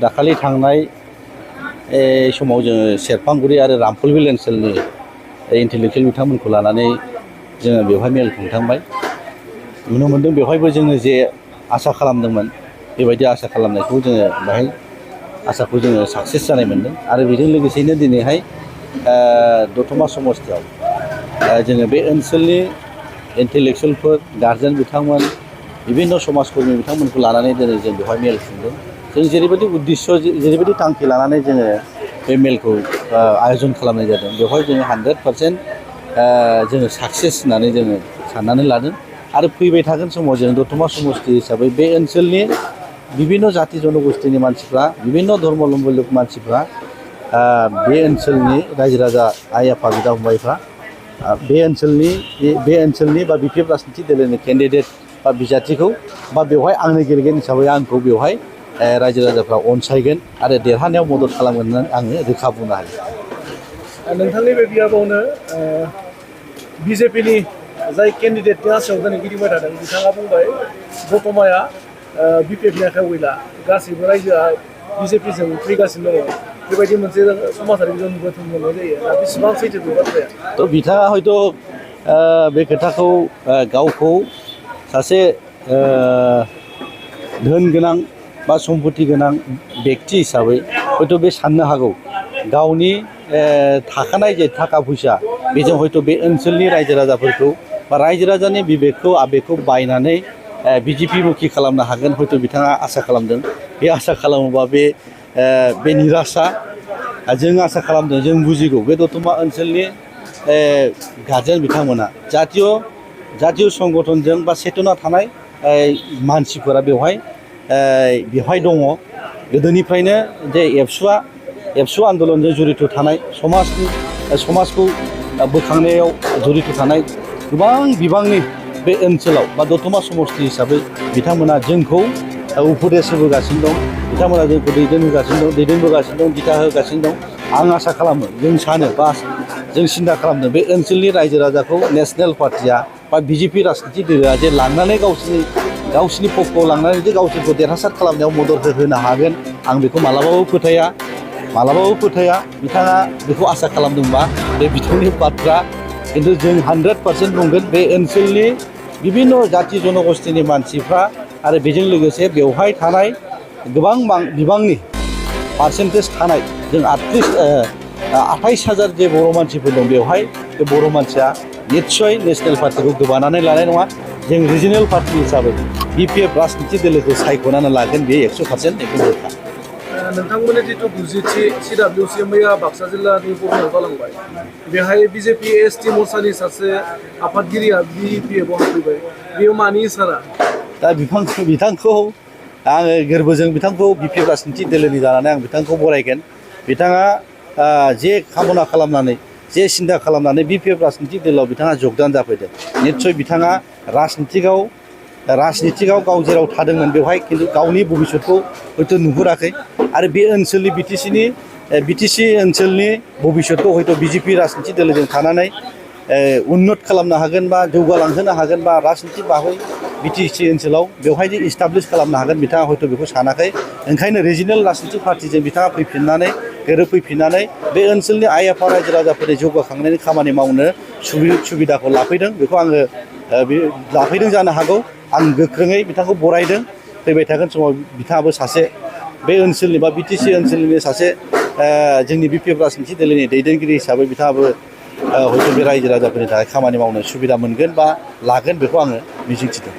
दाखालि थांनाय समाव जोङो सेरफांगुरि आरो रामफलबिल ओनसोलनि इन्टेलेक्सुयेल बिथांमोनखौ लानानै जोङो बेवहाय मेल खुंखांबाय। नुनो मोनदों बेवहायबो जोङो जे आसा खालामदोंमोन बेबायदि आसा खालामनायखौ जोङो बेहाय आसाखौ जोङो साक्सेस जानाय मोन्दों। आरो बेजों लोगोसेयैनो दिनैहाय दतमा समस्तियाव जोङो बे ओनसोलनि इन्टेलेक्सुयेलफोर गारजेन बिथांमोन बिभिन्न समाजफोरनि बिथांमोनखौ लानानै दिनै जों बेवहाय मेल खुंदों। जों जेरैबायदि उद्देश्य जेरैबायदि थांखि लानानै जोङो बे मेलखौ आयोजन खालामनाय जादों बेवहाय जोङो 100% जोङो साक्सेस होननानै जोङो साननानै लादों। आरो फैबाय थागोन समाव जों दतमा समस्ति हिसाबै बे ओनसोलनि बिभिन्न जाति जनगोष्ठीनि मानसिफ्रा बिभिन्न धर्मावलम्बी मानसिफ्रा बे ओनसोलनि रायजो राजा आइ आफा बिदा फंबायफ्रा बे ओनसोलनि बा बिपिएफ राजनिति दोलोनि केन्डिडेट बा बिजाथिखौ बा बेवहाय आंनो गेलेगोन हिसाबै आंखौ बेवहाय रायजो राजाफ्रा अनसायगोन आरो देरहानायाव मदद खालामगोन होननानै आङो रोखा बुंनो हायो। नोंथांनि बे बियाबावनो बिजेपिनि जाय केन्डिडेटनि आसायाव दिनै गिदिंबाय थादों बिथाङा बुंबाय दतमाया बिपिएफनि आखायाव गैला, गासैबो रायजोआ बिजेपिजों फैगासिनो दङ। बेबायदि मोनसे समाजारि जों नुबाय मोननाय जायो। दा बेसेबां सैथो बे बाथ्राया? थ' बिथाङा हयथ' बे खोथाखौ गावखौ सासे धोन गोनां बा सम्पति गोनां बेक्ति हिसाबै हयथ' बे साननो हागौ गावनि थाखानाय जे थाखा फैसा बेजों हयथ' बे ओनसोलनि रायजो राजाफोरखौ बा रायजो राजानि बिबेकखौ आबेगखौ बायनानै बिजेपि मुखि खालामनो हागोन हयथ' बिथाङा आसा खालामदों। बे आसा खालामोबा बे निराशा जों आसा खालामदों। जों बुजिगौ बे दतमा ओनसोलनि गारजेन बिथांमोना जातीय संगठनजों बा चेतना थानाय मानसिफोरा बेवहाय दङ। गोदोनिफ्रायनो जे एबसु आन्दलनजों जड़ित थानाय समाजखौ बोखांनायाव जड़ित थानाय गोबां बिबांनि बे ओनसोलाव बा दतमा समस्ति हिसाबै बिथांमोना जोंखौ उपदेश होबोगासिनो दं। बिथांमोना जोंखौ दैदेनबोगासिनो दं, दिथा होगासिनो दं। आं आसा खालामो, जों सानो बा जों सिन्था खालामदों बे ओनसोलनि रायजो राजाखौ नेसनेल पार्टिया बा बिजेपि राजनिति दोलोआ जे लांनानै गावसिनि पक्षआव लांनानै जे गावसोरखौ देरहासार खालामनायाव मदद होनो हागोन आं बेखौ मालाबाबो फोथाया। बिथाङा बेखौ आसा खालामदोंबा बे बिथांनि बाथ्रा। खिन्थु जों 100% बुंगोन बे ओनसोलनि बिभिन्न जाति जनगोष्ठीनि मानसिफ्रा आरो बेजों लोगोसे बेवहाय थानाय गोबां बिबांनि पार्सेन्टेज थानाय जों 28,000 जे बर' मानसिफोर दं बेवहाय बे बर' मानसिया निस्सय नेसनेल पार्टिखौ गोबानानै लानाय नङा। जों रिजनेल पार्टि हिसाबै बिपिएफ राजनिति दोलोखौ सायख'नानै लागोन बे 100% एकदम रोखा। नोंथांमोननि जिथु 90थि CWC मैया बाक्सा जिल्लानि गफुराव जालांबाय, बेहाय बिजेपि एसटि मोर्चानि सासे आफादगिरिया बिपिएफआव हाबफैबाय। बेयो मानि इसारा? दा बिथांखौ आङो गोरबोजों बिथांखौ बिपिएफ राजनिति दोलोनि जानानै आं बिथांखौ बरायगोन। बिथाङा जे खामना खालामनानै जे सिन्था खालामनानै बिपिएफ राजनिति दोलोआव बिथाङा जगदान जाफैदों। निस्सय बिथाङा राजनितिकआव गाव जेराव थादोंमोन बेवहाय खिन्थु गावनि भबिष्यतखौ हयथ' नुहुराखै। आरो बे ओनसोलनि बिटिसि ओनसोलनि भबिष्यतखौ हयथ' बिजेपि राजनिति दोलोजों थानानै उन्नत खालामनो हागोन बा जौगालांहोनो हागोन बा राजनिति बाबै बिटिसि ओनसोलाव बेवहाय जे इस्टाब्लिश खालामनो हागोन बिथाङा हयथ' बेखौ सानाखै। ओंखायनो रिजनेल राजनिति पार्टिजों बिथाङा गोरोबफैफिननानै बे ओनसोलनि आइ आफा रायजो राजाफोरनि जौगाखांनायनि खामानि मावनो सुबिदाखौ लाफैदों। बेखौ आङो लाफैदों जानो हागौ। आं गोख्रोङै बिथांखौ बरायदों। फैबाय थागोन समाव बिथाङाबो सासे बे ओनसोलनि बा बिटिसि ओनसोलनि सासे जोंनि बिपिएफ राजनिति दोलोनि दैदेनगिरि हिसाबै बिथाङाबो हयथ' बे रायजो राजाफोरनि थाखाय खामानि मावनो सुबिदा मोनगोन बा लागोन बेखौ आङो मिजिंथिदों।